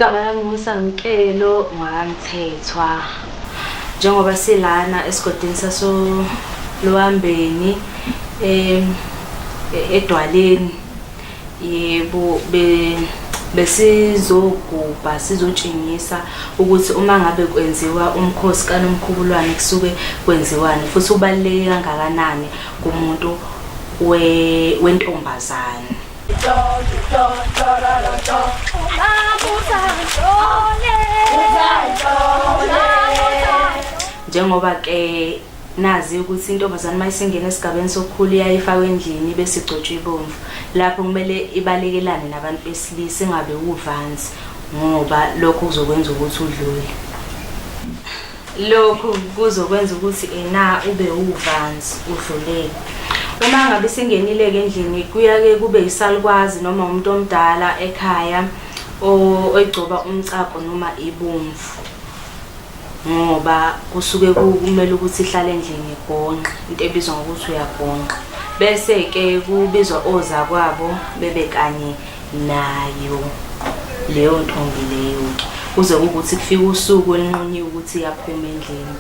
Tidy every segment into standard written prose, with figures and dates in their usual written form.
Igama lami nguSamkelo ngwaMthethwa. Njengoba silana esigodini sasoLuhambeni eDwaleni, yebo, besizogubha sizotshengisa ukuthi uma ngabe kwenziwa umkhosi kaNomkhubulwane kusuke kwenziwani futhi ubaluleke kangakanani kumuntu wentombazane. Njengoba ke nazi ukuthi intombazane uma isingena esigabeni sokukhula iyaye ifakwe endlini bese igcotshwa ibomvu, lapho kumele ibalekelane nabantu besilisa ingabe uvanzi ngoba lokho kuzokwenza ukuthi udlule. Lokhu kuzokwenza ukuthi ena ube uvanzi udlulele. Uma ngabe isingenile-ke endlini kuyake kube yisalukwazi noma umuntu omdala ekhaya oyigcoba umcako noma ibomvu ngoba kusuke kumele ukuthi ihlale endlini igonqe, into ebizwa ngokuthi uyagonqa. Bese-ke kubizwa ozakwabo bebe kanye nayo leyo ntombi leyo-ke kuze kuwukuthi kufike usuku olunqunyiwe ukuthi iyaphuma endlini.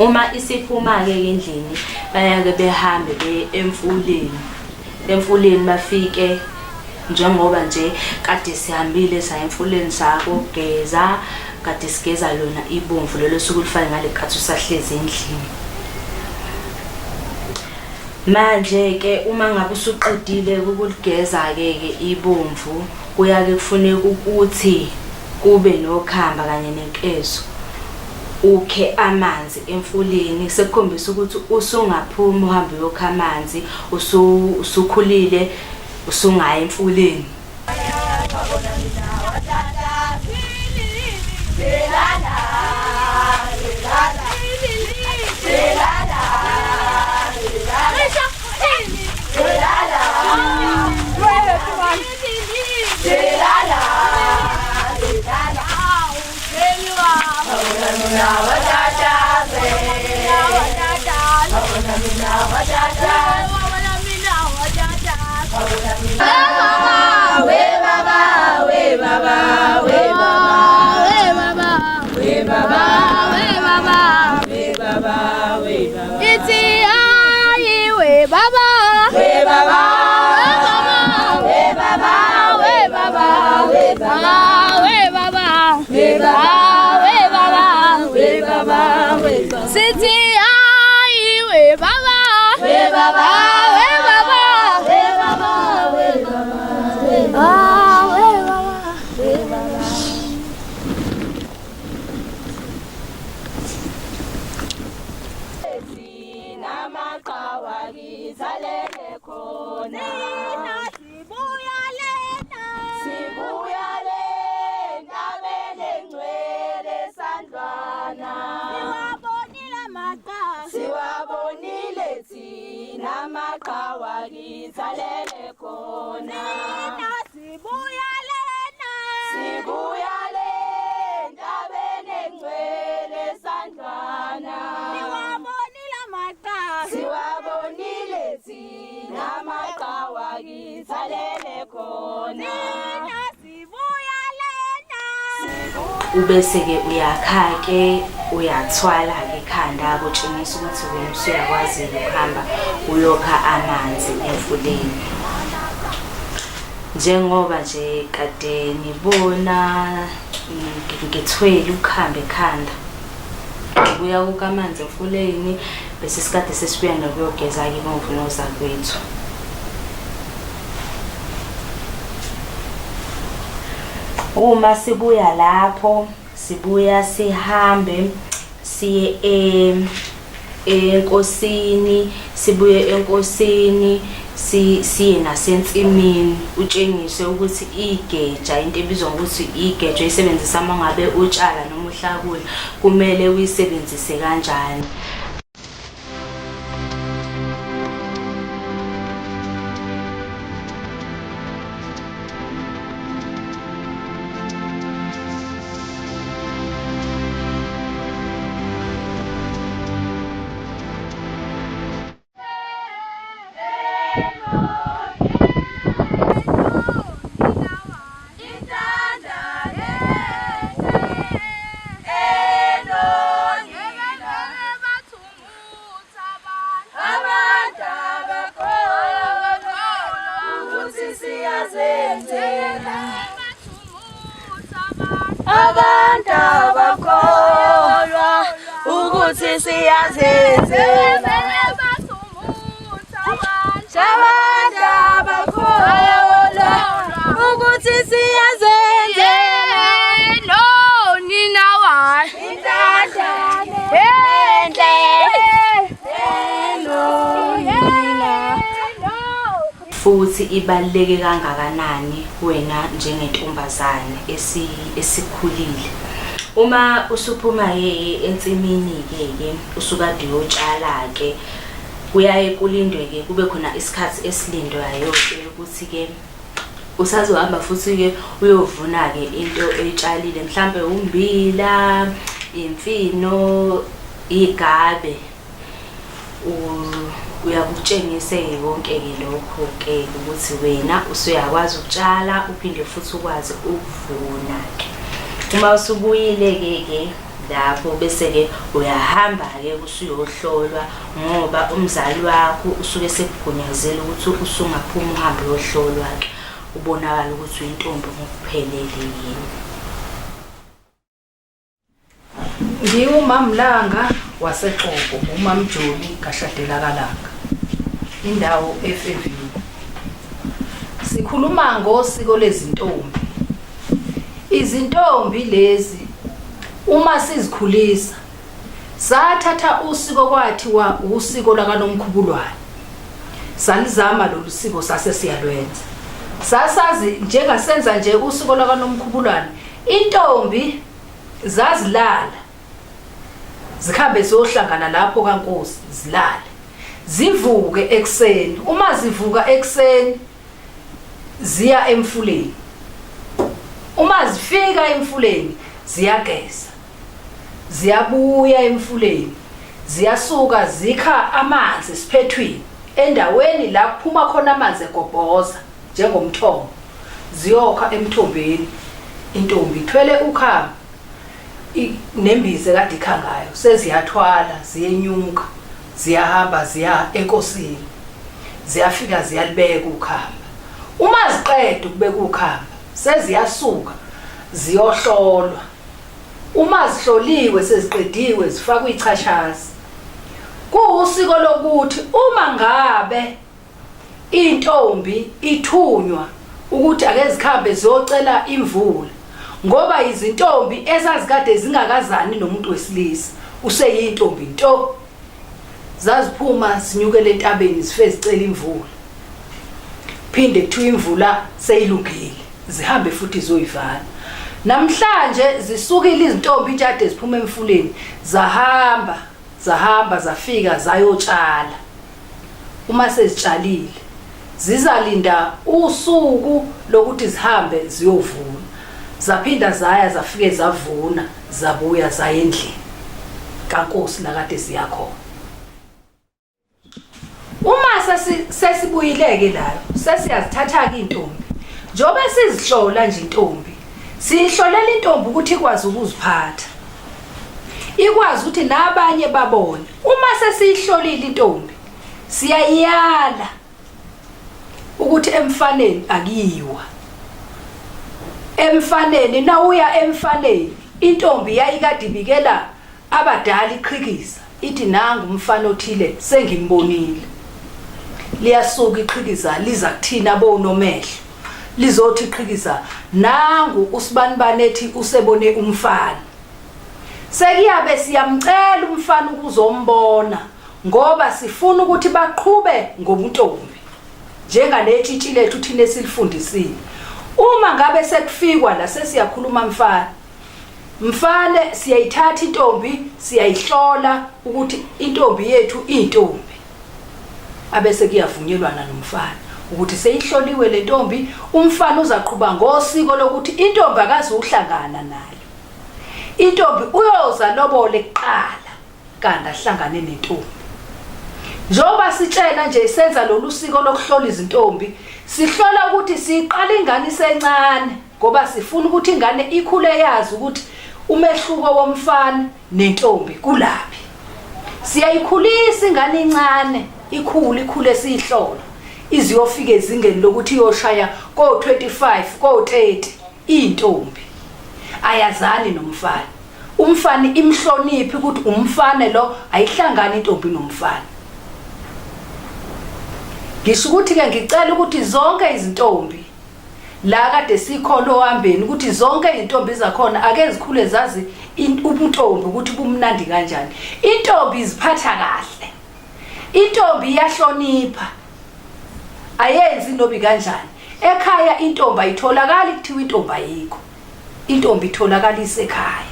Uma isiphuma-ke endlini bayake behambe beye emfuleni, emfuleni bafike njengoba nje kade sihambile saya emfuleni sakogeza, kade sigeza lona ibomvu lelo suke ulifake ngale nkathi usahlezi endlini. Manje-ke uma ngabe usuqedile ukuligeza-ke ke ibomvu kuyake kufuneka ukuthi kube nokhamba kanye nenkezo ukhe amanzi emfuleni sekukhombisa ukuthi usungaphuma uhambe uyokha amanzi usukhulile usungaya emfuleni. Ubese-ke uyakha-ke uyathwala-ke ekhanda kutshengisa ukuthi wena usuyakwazi-ke ukuhamba uyokha amanzi emfuleni. Njengoba nje kade nibona ngithwele ukuhamba ekhanda. Ngibuya kukamanzi emfuleni bese sikade sesibuya nokuyogeza-ke ibomvu nozakwethu. Uma sibuya lapho sibuya sihambe siye enkosini sibuye enkosini siye nasensimini utshengiswe ukuthi igeja into ebizwa ngokuthi igeja oyisebenzisa uma ngabe utshala noma uhlakula kumele uyisebenzise kanjani. Abantu abakholwa ukuthi siyazenzela Abantu abakholwa ukuthi siyazenzela No nina wa Intandane enhle enonina Futhi ibaluleke kangakanani kuwena njengentombazane esikhulile. Uma usuphuma-ke ensimini-ke ke usukade uyotshala-ke kuyaye kulindwe-ke kube khona isikhathi esilindwayo-ke ukuthi-ke usazohamba futhi-ke uyovuna-ke into oyitshalile mhlampe ummbila, imfino, igabe. Uyakutshengise-ke konke-ke lokho-ke ukuthi wena usuyakwazi ukutshala uphinde futhi ukwazi ukuvuna-ke. Uma usubuyile-ke ke lapho bese-ke uyahamba-ke usuyohlolwa ngoba umzali wakho usuke esekugunyazile ukuthi usungaphuma uhambe uyohlolwa-ke ubonakale ukuthi uyintombi ngokuphelele yini. NgiwuMamLanga waseXopo, uMamJoli kaShadela kaLanga. Indawo eFairview. Sikhuluma ngosiko lezintombi. Izintombi lezi uma sizikhulisa sathatha usiko kwathiwa usiko lakaNomkhubulwane. Salizama lolu siko sase siyalwenza. Sasazi njengasenza nje usiko lakaNomkhubulwane intombi zazilala zikhambe ziyohlangana lapho kaNkosi zilale zivuke ekuseni uma zivuka ekuseni ziya emfuleni uma zifika emfuleni ziyageza ziyabuya emfuleni ziyasuka zikha amanzi esiphethwini endaweni la kuphuma khona amanzi egobhoza njengomthombo ziyokha emthombeni intombi ithwele ukhamba nembiza ekade ikha ngayo seziyathwala ziyenyuka ziyahamba ziya enkosini ziyafika ziyalibeka ukhamba uma ziqeda ukubeka ukhamba seziyasuka ziyohlolwa uma zihloliwe seziqediwe zifakwa ichashazi kuwusiko lokuthi uma ngabe Intombi ithunywa ukuthi ake zikhambe ziyocela imvula ngoba izintombi ezazikade zingakazani nomuntu wesilisa useyintombi nto. Zaziphuma zinyukele entabeni zife zicela imvula. Phinde kuthiwa imvula seyilungile zihambe futhi ziyoyivala. Namhlanje zisukile izintombi intshade ziphuma emfuleni zahamba zahamba zafika zayotshala. Uma sezitshalile, zizalinda usuku lokuthi zihambe ziyovuna. Zaphinda zaya zafike zavuna, zabuya zaya endlini kaNkosi la kade ziya khona. Uma sesibuyile-ke layo, sesiyazithatha-ke iy'ntombi. Njengoba sizihlola nje intombi, siyihlolela intombi ukuthi ikwazi ukuziphatha. Ikwazi ukuthi nabanye babone. Uma sesiyihlolile intombi, siyayiyala. Ukuthi emfaneni akuyiwa. Emfaneni nawuya emfaneni intombi yayikade ibikela abadala iqhikiza ithi nangu umfana othile sengimbonile. Liyasuka iqhikiza liza kuthina bonomehlo. Lizothi iqhikiza nangu usibanibani ethi usebone umfana. Sekuyabe siyamcela umfana ukuzombona ngoba sifuna ukuthi baqhube ngobuntombi njengaletshitshi lethu thina esilifundisile. Uma ngabe sekufikwa la sesiyakhuluma mfana. Mfane siyayithatha intombi siyayihlola ukuthi intombi yethu iyintombi. Abese kuyavunyelwana nomfana ukuthi seyihloliwe le ntombi, umfana uzaqhuba ngosiko lokuthi intombi akazuhlangana nayo. Intombi uyoza lobole kuqala kanti ahlangane nentombi. Njengoba sitshela nje senza lolu siko lokuhlola izintombi, sihlola ukuthi siqala ingane isencane ngoba sifuna ukuthi ingane ikhule yazi ukuthi umehluko womfana nentombi kulaphi. Siyayikhulisa ingane incane, ikhule ikhule siyihlola iziyofika ezingeni lokuthi iyoshaya ko-25 ko-30 iyintombi ayazani nomfana. Umfana imhloniphe ukuthi umfana lo ayihlangani intombi nomfana. Ngisho ukuthi ke ngicela ukuthi zonke izintombi la kade sikhona ohambeni ukuthi zonke izintombi zakhona ake zikhule zazi ubuntombi ukuthi bumnandi kanjani. Intombi iziphatha kahle. Intombi iyahlonipha. Ayenzi nobi kanjani. Ekhaya intombi ayitholakali kuthiwa intombi ayikho. Intombi itholakala isekhaya.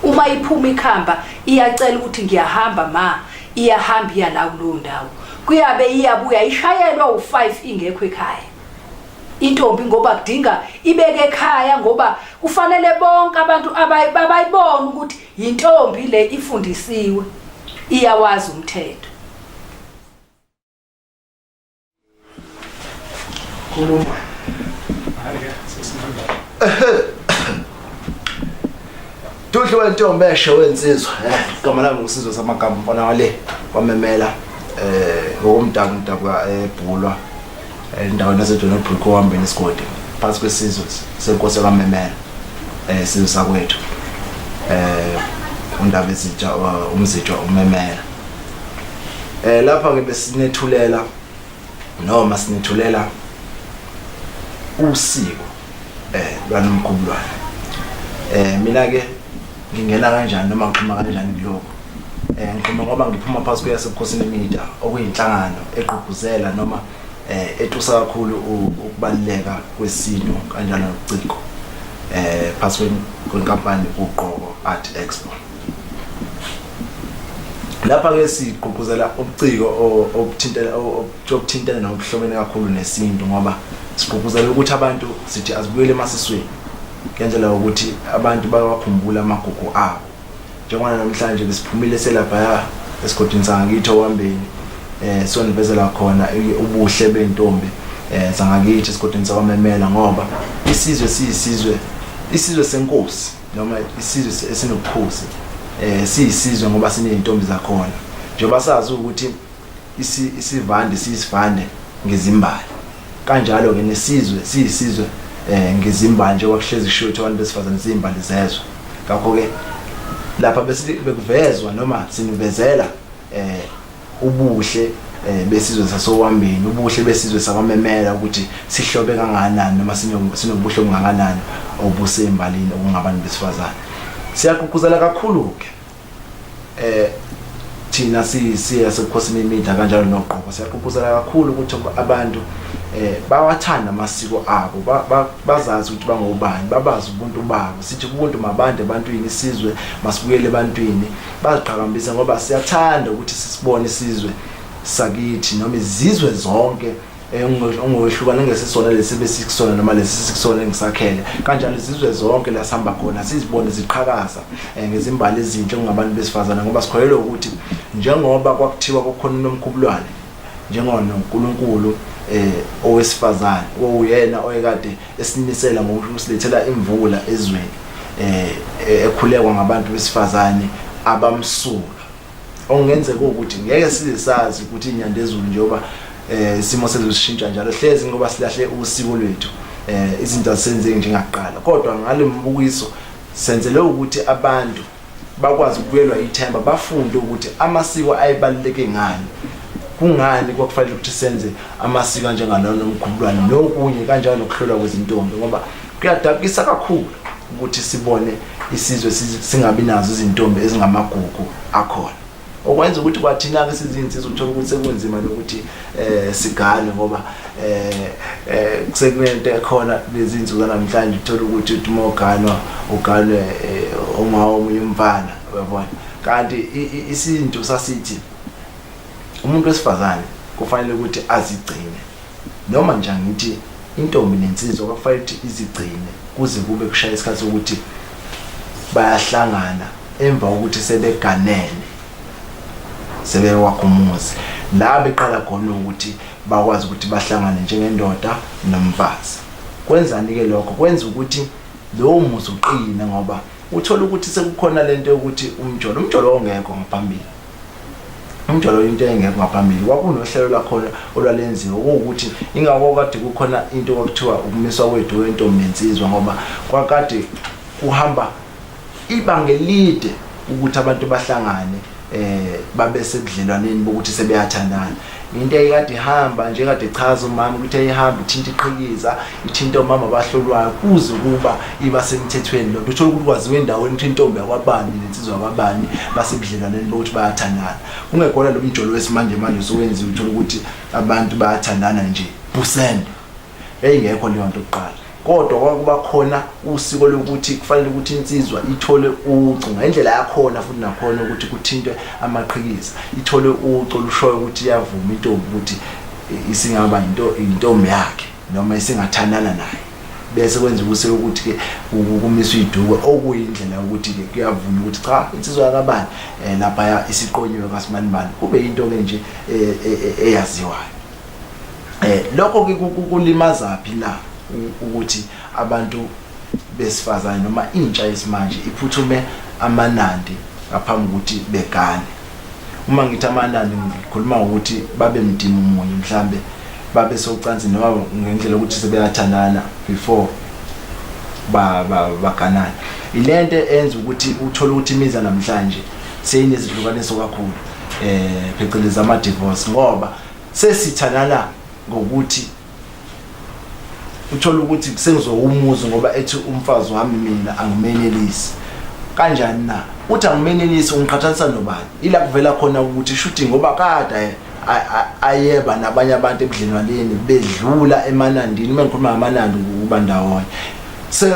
Uma iphuma ikhamba iyacela ukuthi ngiyahamba ma, iyahamba iya la kulowo ndawo. Kuyabe iyabuya ishayelwa u5 ingekho ekhaya. Intombi ngoba kudinga ibeke ekhaya ngoba kufanele bonke abantu abayibona ukuthi yintombi le ifundisiwe iyawazi umthetho. Khuluma. Hayi ke sesimanga. Duhlu wentombi esho wensizwa. Eh, igama lami ngusizwe samagama mfana wale kwamemela eh ngokomdabu ngidabuka eBhulwa endaweni yaseJohn ohambeni isigodi phansi kwesizwe senkosi yakwamemela eh sizwe sakwethu eh undaba ezitsha umzitshwa umemela eh lapha ke besinethulela noma sinethulela usiko eh lwanomkhubulwane eh mina ke ngingena kanjani noma ngixhuma kanjani kuloko eh ngixhuma ngoba ngiphuma phansi kweyasebukhosini media okuyinhlangano egqugquzela noma eh etusa kakhulu ukubaluleka kwesintu kanjalo nobuciko eh phansi kwenkampani uqobo Art Expo lapha ke sigqugquzela ubuciko obuthintela obuthintene nobuhlobene kakhulu nesintu ngoba sigqugquzela ukuthi abantu sithi azibuyele emasisweni ngendlela yokuthi abantu bayawakhumbula amagugu abo njengoba namhlanje besiphumile selaphaya esigodini sangakithi owambeni eh sonivezela khona ubuhle bentombi eh sangakithi esigodini sakwamemela ngoba isizwe siyisizwe isizwe senkosi noma isizwe esinobukhosi eh siyisizwe ngoba sinezintombi zakhona njengoba sazi ukuthi isivande siyisivande ngezimbali kanjalo ke nesizwe siyisizwe eh ngezimbali njengoba kuhlezi kushiwo ukuthi abantu besifazane siyimbali zezwe ngakho ke lapha bekuvezwa noma sinivezela eh ubuhle eh, besizwe sasowambeni ubuhle besizwe sakwamemela ukuthi sihlobe kangakanani noma sinobuhle obungakanani obusembalini okungabantu besifazane siyagqugquzela kakhulu ke eh thina siya sebukhosini imidla kanjalo noqobo siyagqugquzela kakhulu ukuthi abantu eh bawathanda amasiko abo bazazi ukuthi bangobani babazi ubuntu babo sithi ubuntu mabande ebantwini isizwe masibuyele ebantwini baziqhakambise ngoba siyathanda ukuthi sisibone isizwe sakithi noma izizwe zonke ongowehlukana ngesisona lesi besikusona noma lesi sikusona engisakhele kanjalo izizwe zonke la sihamba khona sizibone ziqhakaza eh, ngezimbali ezinhle kungabantu besifazane ngoba sikholelwa ukuthi njengoba kwakuthiwa kukhona unomkhubulwane njengonoNkulunkulu eh owesifazane owuyena oyekade esinisela ngokusilethela imvula ezweni eh ekhulekwa ngabantu besifazane abamsulwa okungenzeka ukuthi ngeke size sazi ukuthi inyandezulu njengoba eh isimo sezulu sishintsha njalo hlezi ngoba silahle usiko lwethu eh izinto azisenzeki njengakuqala kodwa ngale mbukiso senzele ukuthi abantu bakwazi ukubuyelwa ithemba bafunde ukuthi amasiko ayebaluleke ngani kungani kwakufanele ukuthi senze amasiko anjengalona nomkhubulwane nokunye kanjalo nokuhlolwa kwezintombi ngoba kuyadabukisa kakhulu ukuthi sibone isizwe singabi nazo izintombi ezingamagugu akhona okwenza ukuthi kwathina-ke sizinsizwa uthole ukuthi sekunzima nokuthi um sigane ngoba um um kusekunento ekhona lezi nsuku zanamhlanje uthole ukuthi uthi uma uganwa uganwe eh, uma omunye umfana uyabona kanti isintu sasithi umuntu wesifazane kufanele ukuthi azigcine noma nje angithi intombi nensizwa kwakufanele ukuthi izigcine kuze kube kushaya isikhathi sokuthi bayahlangana emva kokuthi sebeganene sebewakha umuzi la beqala khona ukuthi bakwazi ukuthi bahlangane njengendoda nomfazi kwenzani-ke lokho kwenza ukuthi lowo muzi uqine ngoba uthola ukuthi sekukhona lento yokuthi umjolo umjolo ongekho ngaphambili umjolo into engekho ngaphambili kwakunohlelo lwakhona olwalenziwa okuwukuthi ingakho kade kukhona into kwakuthiwa ukumiswa kwethu wentombi nensizwa ngoba kwakade kuhamba ibanga elide ukuthi abantu bahlangane eh babe sebudlelwaneni bokuthi sebeyathandana into eyikade ihamba nje kade chaza umama ukuthi ayihamba ithinta iqhikiza ithinta omama abahlolwayo kuze kuba iba semthethweni lonto uthola ukuthi kwaziwa endaweni ukuthi intombi yakwabani nensizwa yakwabani basebudlelwaneni bokuthi bayathandana kungekhona lo mjolo wesimanje manje usuwenziwe uthola ukuthi abantu bayathandana nje busende yayingekho leyo nto kuqala kodwa kwakuba khona usiko lokuthi kufanele ukuthi insizwa ithole ucu ngendlela yakhona futhi nakhona ukuthi kuthintwe amaqhikiza ithole ucu olushoyo ukuthi iyavuma intombi ukuthi isingaba into intombi yakhe noma isingathandana naye bese kwenza usiko ukuthi ke kumiswe iduku okuyindlela ukuthi ke kuyavunywa ukuthi cha insizwa yakabani eh, lapha isiqonyiwe kasimanibani kube into ke nje eh, eh, eyaziwayo Eh lokho ke kulimaza phi na ukuthi abantu besifazane noma intsha yesimanje iphuthume amanandi ngaphambi ukuthi begane. Uma ngithi amanandi ngikhuluma ngokuthi babe mdimu munye mhlambe babe socansi noma ngendlela ukuthi sebeyathandana before ba baganana. Ilento enza ukuthi uthole ukuthi imizi namhlanje seyinezidlukaniso kakhulu eh phecelezi ama divorce ngoba Sesithandana ngokuthi uthola ukuthi sengizowumuzi ngoba ethi umfazi wami mina angimenelisi. Kanjani na? Uthi angimenelisi ungiqhathanisa nobani? Ila kuvela khona ukuthi shuthi ngoba kade ayeba nabanye abantu ebudlelwaneni bedlula emanandini uma ngikhuluma ngamanandi ukuba ndawonye.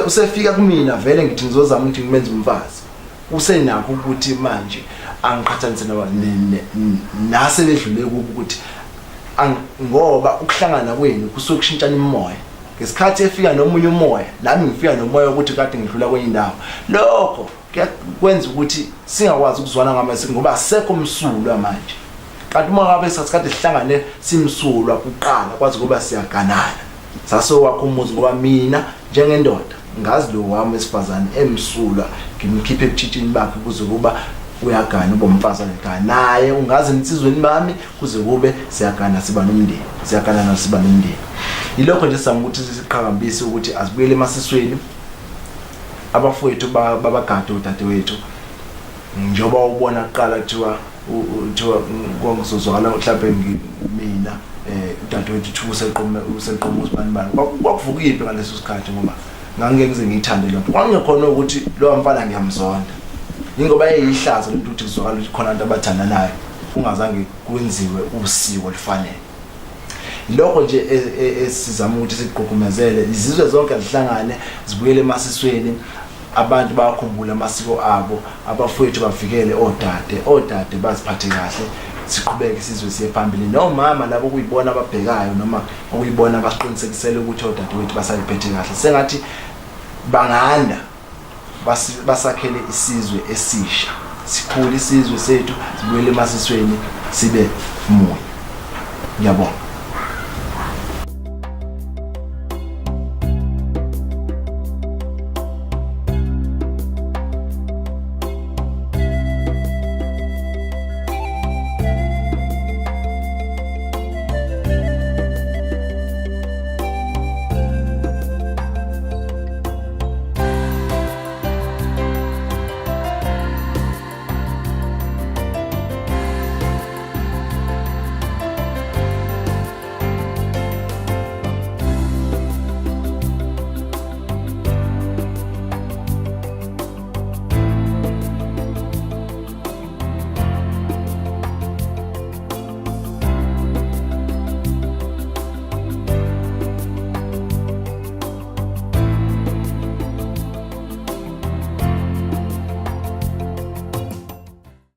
Usefika kumina vele ngithi ngizozama ukuthi ngimenze umfazi. Usenakho ukuthi manje angiqhathanise nase bedlule kubo ukuthi ngoba ukuhlangana kwenu kusuke kushintshana imimoya ngesikhathi efika nomunye umoya nami ngifika nomoya ukuthi kade ngidlula kwenye indawo lokho kwenza ukuthi singakwazi ukuzwana ngamasi ngoba asekho msulwa manje kanti uma ngabe sasikade sihlangane simsulwa kuqala kwazi kuba siyaganana sasowakho umuzi ngoba mina njengendoda ngazi lo wami wesifazane emsulwa ngimkhiphe ebutshitshini bakhe kuze kuba uyagana ube umfazi walekhaya naye ungazi ensizweni bami kuze kube siyagana siba nomndeni siyagana naso siba nomndeni yilokho nje sizama ukuthi siqhakambise ukuthi asibuyele emasisweni abafowethu babagade odadewethu njengoba ubona kuqala kuthiwa kuthiwa kwangizozwakala mhlawumbe mina eh udadewethu uthuka useqome useqome usibani bani kwakuvuka impi ngaleso sikhathi ngoba ngangike ngize ngiyithande lento kwangekhona ukuthi lowa mfana ngiyamzonda ingoba eyihlazo lento ukuthi kuzwakala ukuthi khona abantu abathandanayo kungazange kwenziwe usiko olufanele lokho nje e, e, esizama ukuthi sigqugqumezele izizwe zonke zihlangane zibuyele emasisweni Abantu bawakhumbule amasiko abo, abafowethu bavikele odade, odade baziphathe kahle, siqhubeke isizwe siye phambili. Nomama labo okuyibona ababhekayo noma okuyibona abasiqinisekisela ukuthi odadewethu basaliphethe kahle. Sengathi banganda basakhele isizwe esisha. Sikhule isizwe sethu, sibuyele emasisweni sibe munye. Ngiyabonga.